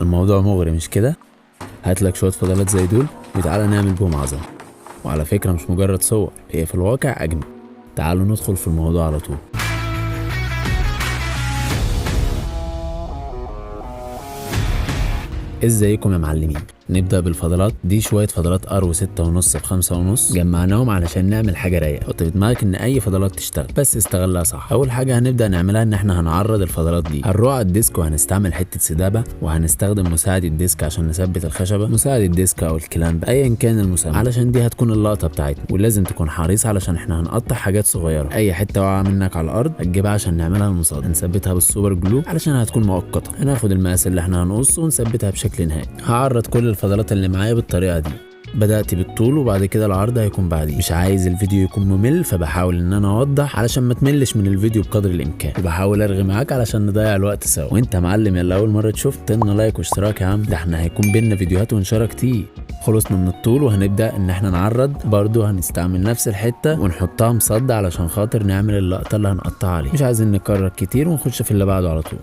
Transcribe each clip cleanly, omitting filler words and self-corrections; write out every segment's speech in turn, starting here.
الموضوع مغري مش كده؟ هاتلك شوية فضلات زي دول وتعالى نعمل بهم عظمة. وعلى فكرة مش مجرد صور، هي في الواقع أجمل. تعالوا ندخل في الموضوع على طول. ازيكم يا معلمين؟ نبدأ بالفضلات دي. شوية فضلات ارو 6.5 ب5.5 جمعناهم علشان نعمل حاجة رايقة. حط في دماغك ان اي فضلات تشتغل، بس استغلها صح. اول حاجة هنبدأ نعملها ان احنا هنعرض الفضلات دي. هنروح على ال disc وهنستعمل حتة سدابة، وهنستخدم مساعد ال disc عشان نثبت الخشبة، مساعد ال disc او ال clamp ايا كان المسمى، علشان دي هتكون اللقطة بتاعتنا. ولازم تكون حريص علشان احنا هنقطع حاجات صغيرة. اي حتة واقعة منك على الارض هتجيبها عشان نعملها المصاد. هنثبتها بال super glue علشان هتكون مؤقتة. هناخد المقاس اللي احنا هنقصه ونثبتها بشكل نهائي. هعرض كل الفضلات اللي معايا بالطريقة دي. بدأت بالطول وبعد كده العرض هيكون بعديه. مش عايز الفيديو يكون ممل، فبحاول ان انا اوضح علشان ما تملش من الفيديو بقدر الامكان، وبحاول ارغي معاك علشان نضيع الوقت سوا. وانت معلم يلا اول مرة تشوف تن like واشتراك يا عم، ده احنا هيكون بينا فيديوهات ونشارة كتير. خلصنا من الطول وهنبدأ ان احنا نعرض. برضو هنستعمل نفس الحتة ونحطها مصد علشان خاطر نعمل اللقطة اللي هنقطعها عليها. مش عايزين نكرر كتير ونخش في اللي بعده على طول.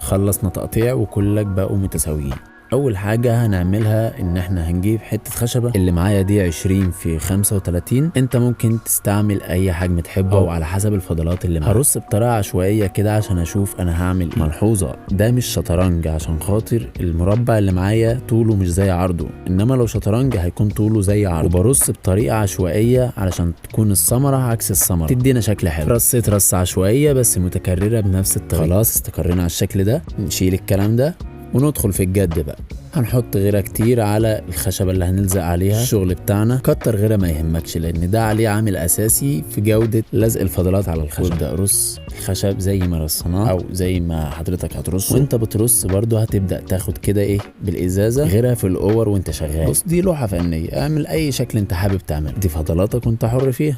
خلصنا تقطيع وكلك بقوا متساويين. اول حاجة هنعملها ان احنا هنجيب حتة خشبة. اللي معايا دي 20 في 35، انت ممكن تستعمل اي حجم تحبه او على حسب الفضلات اللي معاك. هرص بطريقة عشوائية كده عشان اشوف انا هعمل ايه. ملحوظة، ده مش شطرنج عشان خاطر المربع اللي معايا طوله مش زي عرضه، انما لو شطرنج هيكون طوله زي عرضه. وبرص بطريقة عشوائية علشان تكون الثمرة عكس الثمرة، تدينا شكل حلو. رصيت رصة عشوائية بس متكررة بنفس الطريقة. خلاص استقرينا على الشكل ده، نشيل الكلام ده وندخل في الجد بقى. هنحط غيره كتير على الخشبة اللي هنلزق عليها الشغل بتاعنا. كتر غيره ما يهمكش، لان ده عليه عامل اساسي في جودة لزق الفضلات على الخشب. وابدأ رص الخشب زي ما رصناه او زي ما حضرتك هترصه. وانت بترص برضو هتبدأ تاخد كده ايه بالازازة غيرها في الاور وانت شغال. بص دي لوحة فنية، اعمل اي شكل انت حابب تعمله، دي فضلاتك وانت حر فيها.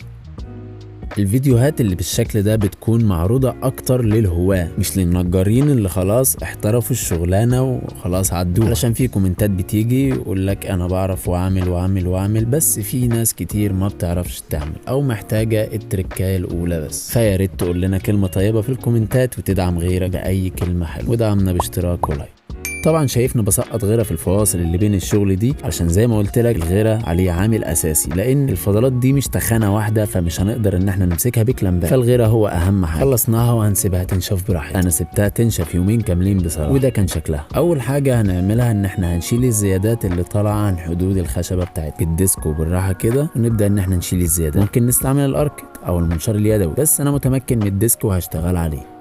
الفيديوهات اللي بالشكل ده بتكون معروضة أكتر للهواة، مش للنجارين اللي خلاص احترفوا الشغلانة وخلاص عدوها. علشان في كومنتات بتيجي يقول لك أنا بعرف وأعمل وأعمل وأعمل، بس في ناس كتير ما بتعرفش تعمل أو محتاجة التركاية الأولى بس. فيا ريت تقول لنا كلمة طيبة في الكومنتات وتدعم غيرك بأي كلمة حلوة، ودعمنا باشتراك و like. طبعا شايفنا بسقط غيره في الفواصل اللي بين الشغل دي، عشان زي ما قلت لك الغيرة عليه عامل اساسي، لان الفضلات دي مش تخانه واحدة، فمش هنقدر ان احنا نمسكها بكلامبات، فالغيره هو اهم حاجة. خلصناها وهنسيبها تنشف براحتها. انا سبتها تنشف يومين كاملين بصراحة، وده كان شكلها. اول حاجة هنعملها ان احنا هنشيل الزيادات اللي طالعه عن حدود الخشبة بتاعتنا بال disc وبالراحه كده، ونبدا ان احنا نشيل الزيادات. ممكن نستعمل الاركت او المنشار اليدوي، بس انا متمكن من ال disc وهشتغل عليه.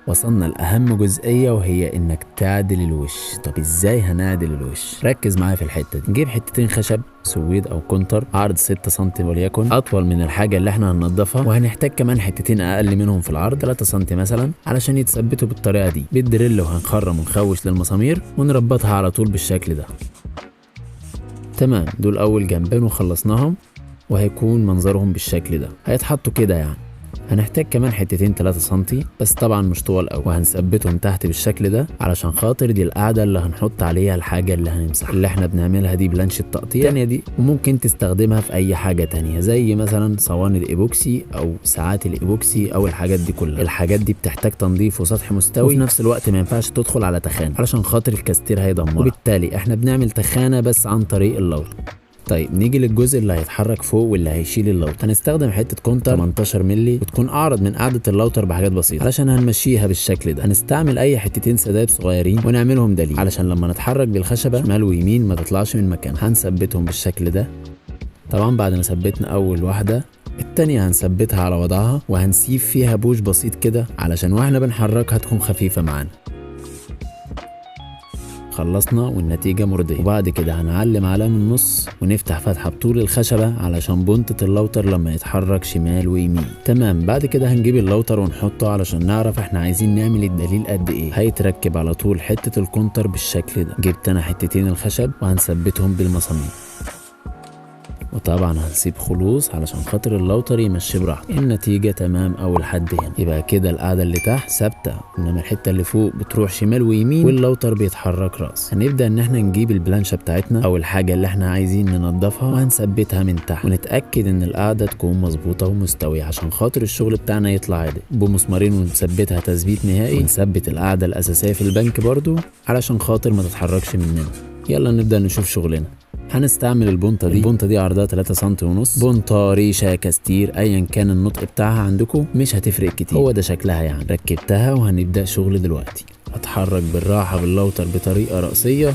وصلنا لأهم جزئية وهي إنك تعدل الوش. طب إزاي هنعدل الوش؟ ركز معايا في الحتة دي. نجيب حتتين خشب سويد أو كونتر عرض 6 سم وليكن، أطول من الحاجة اللي احنا هننضفها، وهنحتاج كمان حتتين أقل منهم في العرض 3 سم مثلا علشان يتثبتوا بالطريقة دي بال drill. وهنخرم ونخوش للمسامير ونربطها على طول بالشكل ده. تمام، دول أول جنبين وخلصناهم، وهيكون منظرهم بالشكل ده، هيتحطوا كده يعني. هنحتاج كمان حتتين 3 سنتي بس طبعا مش طوال قوي، وهنثبتهم تحت بالشكل ده علشان خاطر دي القاعدة اللي هنحط عليها الحاجة اللي هنمسحها اللي احنا بنعملها دي بلانش التقطيع التانية دي. وممكن تستخدمها في اي حاجة تانية زي مثلا صواني الايبوكسي او ساعات الايبوكسي او الحاجات دي كلها. الحاجات دي بتحتاج تنظيف وسطح مستوي، وفي نفس الوقت ما ينفعش تدخل على تخانه علشان خاطر الكاستير هيدمرها، وبالتالي احنا بنعمل تخانه بس عن طريق اللوت. طيب نيجي للجزء اللي هيتحرك فوق واللي هيشيل اللوتر. هنستخدم حتة كونتر 18 مللي وتكون اعرض من قاعدة اللوتر بحاجات بسيطة علشان هنمشيها بالشكل ده. هنستعمل اي حتتين سداب صغيرين ونعملهم دليل علشان لما نتحرك بالخشبه شمال ويمين ما تطلعش من مكانها. هنثبتهم بالشكل ده. طبعا بعد ما ثبتنا اول واحدة، التانية هنثبتها على وضعها وهنسيب فيها بوش بسيط كده علشان واحنا بنحركها تكون خفيفة معانا. خلصنا والنتيجة مرضية. وبعد كده هنعلم علامة النص ونفتح فتحة بطول الخشبة علشان بنطة اللوتر لما يتحرك شمال ويمين. تمام، بعد كده هنجيب اللوتر ونحطه علشان نعرف احنا عايزين نعمل الدليل قد ايه. هيتركب على طول حتة الكونتر بالشكل ده. جبت انا حتتين الخشب وهنثبتهم بالمسامير. وطبعا هنسيب خلوص علشان خاطر اللوتر يمشي براحته. النتيجة تمام اول حد هنا. يبقى كده القاعدة اللي تحت ثابتة، انما الحتة اللي فوق بتروح شمال ويمين واللوتر بيتحرك راس. هنبدأ ان احنا نجيب البلانشة بتاعتنا او الحاجة اللي احنا عايزين ننضفها وهنثبتها من تحت، ونتأكد ان القاعدة تكون مظبوطة ومستوية عشان خاطر الشغل بتاعنا يطلع عادل. بمسمارين ونثبتها تثبيت نهائي، ونثبت القاعدة الأساسية في البنك برضو علشان خاطر ما تتحركش مننا. يلا نبدأ نشوف شغلنا. هنستعمل البونطة دي. البونطة دي عرضها 3 سم ونص، بونطة ريشة كاستير ايا كان النطق بتاعها عندكم مش هتفرق كتير، هو ده شكلها يعني. ركبتها وهنبدأ شغل دلوقتي. هتحرك بالراحة باللوتر بطريقة رأسية،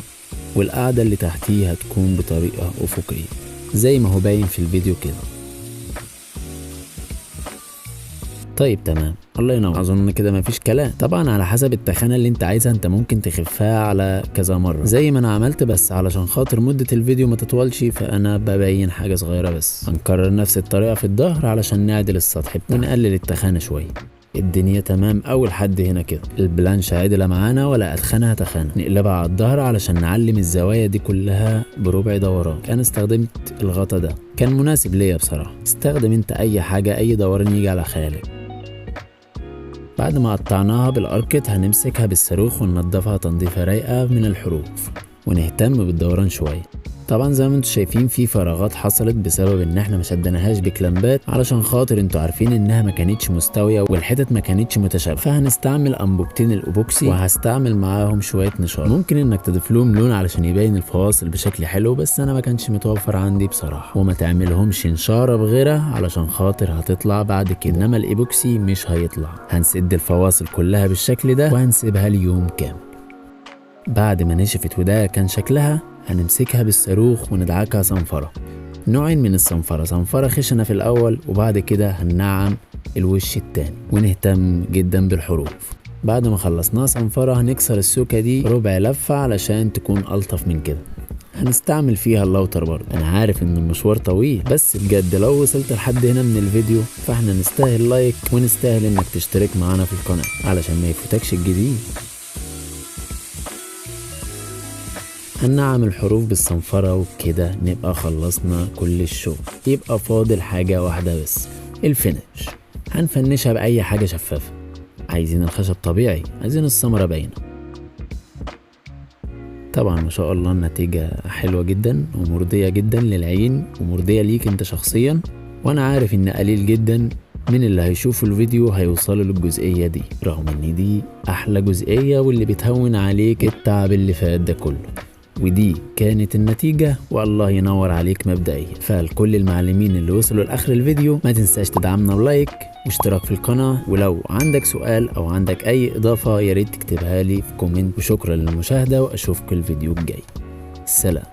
والقاعدة اللي تحتيه هتكون بطريقة أفقية زي ما هو باين في الفيديو كده. طيب تمام، الله ينور، اظن كده مفيش كلام. طبعا على حسب التخانه اللي انت عايزها انت ممكن تخفها على كذا مرة زي ما انا عملت، بس علشان خاطر مده الفيديو ما تطولش فانا ببين حاجة صغيرة بس. هنكرر نفس الطريقة في الظهر علشان نعدل السطح بتاعنا ونقلل التخانه شوية. الدنيا تمام اول حد هنا كده، البلانشة عدلة معانا ولا اتخنها تخانة. نقلبها على الظهر علشان نعلم الزوايا دي كلها بربع دوران. انا استخدمت الغطا ده كان مناسب ليا بصراحة، استخدم انت اي حاجة اي دوران يجي على خيالك. بعد ما قطعناها بالاركت هنمسكها بالصاروخ وننضفها تنظيفة رايقة من الحروف، ونهتم بالدوران شوية. طبعا زي ما انتم شايفين في فراغات حصلت بسبب ان احنا ما شدناهاش بكلامبات علشان خاطر انتوا عارفين انها ما كانتش مستوية والحتت ما كانتش متشابهة، فهنستعمل انبوبتين الاوبوكسي وهستعمل معاهم شوية نشار. ممكن انك تضيف لهم لون علشان يبين الفواصل بشكل حلو، بس انا ما كانش متوفر عندي بصراحة. وما تعملهمش نشاره بغيرها علشان خاطر هتطلع بعد كده، انما الايبوكسي مش هيطلع. هنسد الفواصل كلها بالشكل ده وهنسيبها ليوم كامل. بعد ما نشفت وده كان شكلها، هنمسكها بالصاروخ وندعكها صنفرة. نوعين من الصنفرة، صنفرة خشنة في الأول وبعد كده هننعم الوش التاني، ونهتم جدا بالحروف. بعد ما خلصناها صنفرة هنكسر السوكة دي ربع لفة علشان تكون ألطف من كده. هنستعمل فيها اللوتر برضه. أنا عارف إن المشوار طويل، بس بجد لو وصلت لحد هنا من الفيديو فإحنا نستاهل لايك ونستاهل إنك تشترك معانا في القناة علشان ما يفوتكش الجديد. هنعمل الحروف بالصنفرة وبكده نبقى خلصنا كل الشغل. يبقى فاضل حاجة واحدة بس، ال finish. هنفنشها بأي حاجة شفافة، عايزين الخشب طبيعي، عايزين السمرة باينة. طبعا ما شاء الله النتيجة حلوة جدا ومرضية جدا للعين ومرضية ليك انت شخصيا، وانا عارف ان قليل جدا من اللي هيشوفوا الفيديو هيوصلوا للجزئية دي، رغم ان دي احلى جزئية واللي بتهون عليك التعب اللي فات ده كله. ودي كانت النتيجة، والله ينور عليك مبدئيا. فلكل المعلمين اللي وصلوا لآخر الفيديو ما تنساش تدعمنا ب like واشتراك في القناة، ولو عندك سؤال أو عندك أي إضافة ياريت تكتبها لي في comment. وشكرا للمشاهدة وأشوفك الفيديو الجاي. سلام.